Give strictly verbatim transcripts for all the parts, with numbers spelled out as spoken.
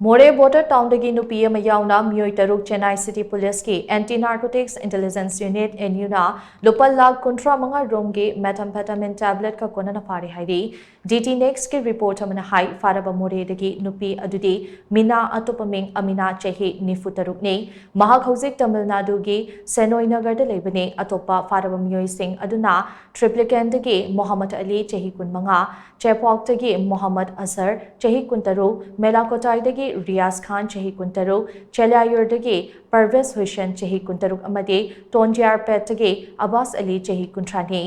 ꯃꯣꯔꯦ ꯕꯣꯔꯗꯔ ꯇꯥꯎꯟꯗꯒꯤ ꯅꯨꯄꯤ ꯑꯃ ꯌꯥꯎꯅ ꯃꯤꯑꯣꯏ ꯇꯔꯨꯛ ꯆꯦꯟꯅꯥꯏ ꯁꯤꯇꯤ ꯄꯨꯂꯤꯁꯀꯤ anti narcotics intelligence unit, N ꯌꯨꯅ ꯂꯨꯄꯥ ꯂꯥꯈ ꯀꯨꯟꯊ꯭ꯔꯥ ꯃꯉꯥ ꯔꯣꯝꯒꯤ ꯃꯦꯊꯥꯝꯐꯦꯇꯥꯃꯤꯟ ꯇꯦꯕ꯭ꯂꯦꯠꯀ ꯀꯣꯟꯅꯅ ꯐꯥꯔꯦ ꯍꯥꯏꯔꯤ꯫ ꯗꯤ ꯇꯤ ꯅꯦꯛꯁꯀꯤ ꯔꯤꯄꯣꯔꯠ ꯑꯃꯅ ꯍꯥꯏ, ꯐꯥꯔꯕ ꯃꯣꯔꯦꯗꯒꯤ ꯅꯨꯄꯤ ꯑꯗꯨꯗꯤ ꯃꯤꯅꯥ, ꯑꯇꯣꯞꯄ ꯃꯤꯡ ꯑꯃꯤꯅꯥ, ꯆꯍꯤ ꯅꯤꯐꯨ ꯇꯔꯨꯛꯅꯤ꯫ ꯃꯍꯥꯛ ꯍꯧꯖꯤꯛ ꯇꯥꯃꯤꯜ ꯅꯥꯗꯨꯒꯤ ꯁꯦꯅꯣꯏ ꯅꯒꯔꯗ ꯂꯩꯕꯅꯤ꯫ ꯑꯇꯣꯞꯄ ꯐꯥꯔꯕ ꯃꯤꯑꯣꯏꯁꯤꯡ ꯑꯗꯨꯅ ꯇ꯭ꯔꯤꯄ꯭ꯂꯤꯀꯦꯟꯗꯒꯤ ꯃꯣꯍꯝꯃꯗ ꯑꯂꯤ, ꯆꯍꯤ ꯀꯨꯟꯃꯉꯥ, ꯆꯦꯄꯣꯛꯇꯒꯤ ꯃꯣꯍꯝꯃꯗ ꯑꯁꯔ, ꯆꯍꯤ ꯀꯨꯟꯇꯔꯨꯛ, ꯃꯦꯂꯥꯀꯣꯇꯥꯏꯗꯒꯤ ꯔꯤꯌꯥꯖ ꯈꯥꯟ, ꯆꯍꯤ ꯀꯨꯟꯇꯔꯨꯛ, ꯆꯦꯂꯥꯌꯨꯔꯗꯒꯤ ꯄꯔꯚꯦꯖ ꯍꯨꯁꯦꯟ, ꯆꯍꯤ ꯀꯨꯟꯇꯔꯨꯛ, ꯑꯃꯗꯤ ꯇꯣꯟꯖꯤꯌꯥꯔꯄꯦꯠꯇꯒꯤ ꯑꯕꯥꯁ ꯑꯂꯤ, ꯆꯍꯤ ꯀꯨꯟꯊ꯭ꯔꯥꯅꯤ꯫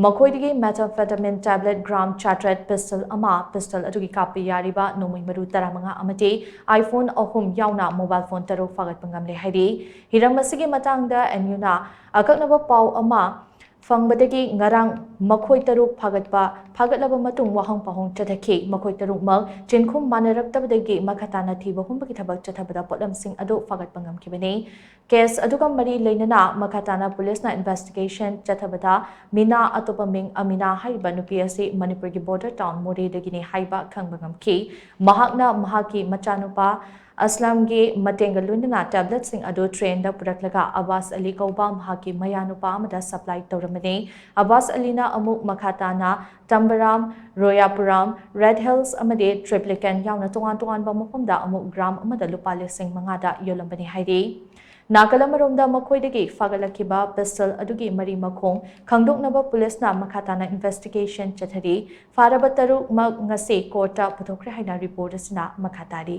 ꯃꯈꯣꯏꯗꯒꯤ ꯃꯦꯊꯥꯝꯐꯦꯇꯥꯃꯤꯟ ꯇꯦꯕ꯭ꯂꯦꯠ ꯒ꯭ꯔꯥꯝ ꯆꯥꯇ꯭ꯔꯦꯠ, ꯄꯤꯁꯇꯜ ꯑꯃ, ꯄꯤꯁꯇꯜ ꯑꯗꯨꯒꯤ ꯀꯥꯞꯄ ꯌꯥꯔꯤꯕ ꯅꯣꯡꯃꯩ ꯃꯔꯨ ꯇꯔꯥꯃꯉꯥ ꯑꯃꯗꯤ ꯑꯥꯏꯐꯣꯟ ꯑꯍꯨꯝ ꯌꯥꯎꯅ ꯃꯣꯕꯥꯏꯜ ꯐꯣꯟ ꯇꯔꯨꯛ ꯐꯥꯒꯠꯄ ꯉꯝꯂꯦ ꯍꯥꯏꯔꯤ꯫ ꯍꯤꯔꯝ ꯑꯁꯤꯒꯤ ꯃꯇꯥꯡꯗ ꯑꯦꯟ ꯌꯨꯅ ꯑꯀꯛꯅꯕ ꯄꯥꯎ ꯑꯃ ꯐꯪꯕꯗꯒꯤ ꯉꯔꯥꯡ ꯃꯈꯣꯏ ꯇꯔꯨꯛ ꯐꯥꯒꯠꯄ, ꯐꯥꯒꯠꯂꯕ ꯃꯇꯨꯡ ꯋꯥꯍꯪ ꯄꯥꯎꯍꯪ ꯆꯠꯊꯈꯤ꯫ ꯃꯈꯣꯏ ꯇꯔꯨꯛꯃꯛ ꯆꯤꯟꯈꯨꯝ ꯃꯥꯟꯅꯔꯛꯇꯕꯗꯒꯤ ꯃꯈꯥ ꯇꯥꯅ ꯊꯤꯕ ꯍꯨꯝꯕꯒꯤ ꯊꯕꯛ ꯆꯠꯊꯕꯗ ꯄꯣꯠꯂꯝꯁꯤꯡ ꯑꯗꯨ ꯐꯥꯒꯠꯄ ꯉꯝꯈꯤꯕꯅꯤ꯫ ꯀꯦꯁ ꯑꯗꯨꯒ ꯃꯔꯤ ꯂꯩꯅꯅ ꯃꯈꯥ ꯇꯥꯅ ꯄꯨꯂꯤꯁꯅ ꯏꯟꯚꯦꯁꯇꯤꯒꯦꯁꯟ ꯆꯠꯊꯕꯗ ꯃꯤꯅꯥ, ꯑꯇꯣꯞꯄ ꯃꯤꯡ ꯑꯃꯤꯅꯥ ꯍꯥꯏꯔꯤꯕ ꯅꯨꯄꯤ ꯑꯁꯤ ꯃꯅꯤꯄꯨꯔꯒꯤ ꯕꯣꯔꯗꯔ ꯇꯥꯎꯟ ꯃꯣꯔꯦꯗꯒꯤꯅꯤ ꯍꯥꯏꯕ ꯈꯪꯕ ꯉꯝꯈꯤ꯫ ꯃꯍꯥꯛꯅ ꯃꯍꯥꯛꯀꯤ ꯃꯆꯥꯅꯨꯄꯥ ꯑꯁꯂꯝꯒꯤ ꯃꯇꯦꯡꯒ ꯂꯣꯏꯅꯅ ꯇꯦꯕ꯭ꯂꯦꯠꯁꯤꯡ ꯑꯗꯨ ꯇ꯭ꯔꯦꯟꯗ ꯄꯨꯔꯛꯂꯒ ꯑꯕꯥꯁ ꯑꯂꯤ ꯀꯧꯕ ꯃꯍꯥꯛꯀꯤ ꯃꯌꯥꯅꯨꯄꯥ ꯑꯃꯗ ꯁꯄ꯭ꯂꯥꯏ ꯇꯧꯔꯝꯕꯅꯤ꯫ ꯑꯕꯥꯁ ꯑꯂꯤꯅ ꯑꯃꯨꯛ ꯃꯈꯥ ꯇꯥꯅ ꯇꯝꯕꯔꯥꯝ, ꯔꯣꯌꯥꯄꯨꯔꯥꯝ, ꯔꯦꯗ ꯍꯤꯜꯁ ꯑꯃꯗꯤ ꯇ꯭ꯔꯤꯄ꯭ꯂꯤꯀꯦꯟ ꯌꯥꯎꯅ ꯇꯣꯉꯥꯟ ꯇꯣꯉꯥꯟꯕ ꯃꯐꯝꯗ ꯑꯃꯨꯛ ꯒ꯭ꯔꯥꯝ ꯑꯃꯗ ꯂꯨꯄꯥ ꯂꯤꯁꯤꯡ ꯃꯉꯥꯗ ꯌꯣꯜꯂꯝꯕꯅꯤ ꯍꯥꯏꯔꯤ꯫ ꯅꯥꯀꯜ ꯑꯃꯔꯣꯝꯗ ꯃꯈꯣꯏꯗꯒꯤ ꯐꯥꯒꯠꯂꯛꯈꯤꯕ ꯄꯤꯁꯇꯜ ꯑꯗꯨꯒꯤ ꯃꯔꯤ ꯃꯈꯣꯡ ꯈꯪꯗꯣꯛꯅꯕ ꯄꯨꯂꯤꯁꯅ ꯃꯈꯥ ꯇꯥꯅ ꯏꯟꯚꯦꯁꯇꯤꯒꯦꯁꯟ ꯆꯠꯊꯔꯤ꯫ ꯐꯥꯔꯕ ꯇꯔꯨꯛꯃꯛ ꯉꯁꯤ ꯀꯣꯔꯠꯇ ꯄꯨꯊꯣꯛꯈ꯭ꯔꯦ ꯍꯥꯏꯅ ꯔꯤꯄꯣꯔꯠ ꯑꯁꯤꯅ ꯃꯈꯥ ꯇꯥꯔꯤ꯫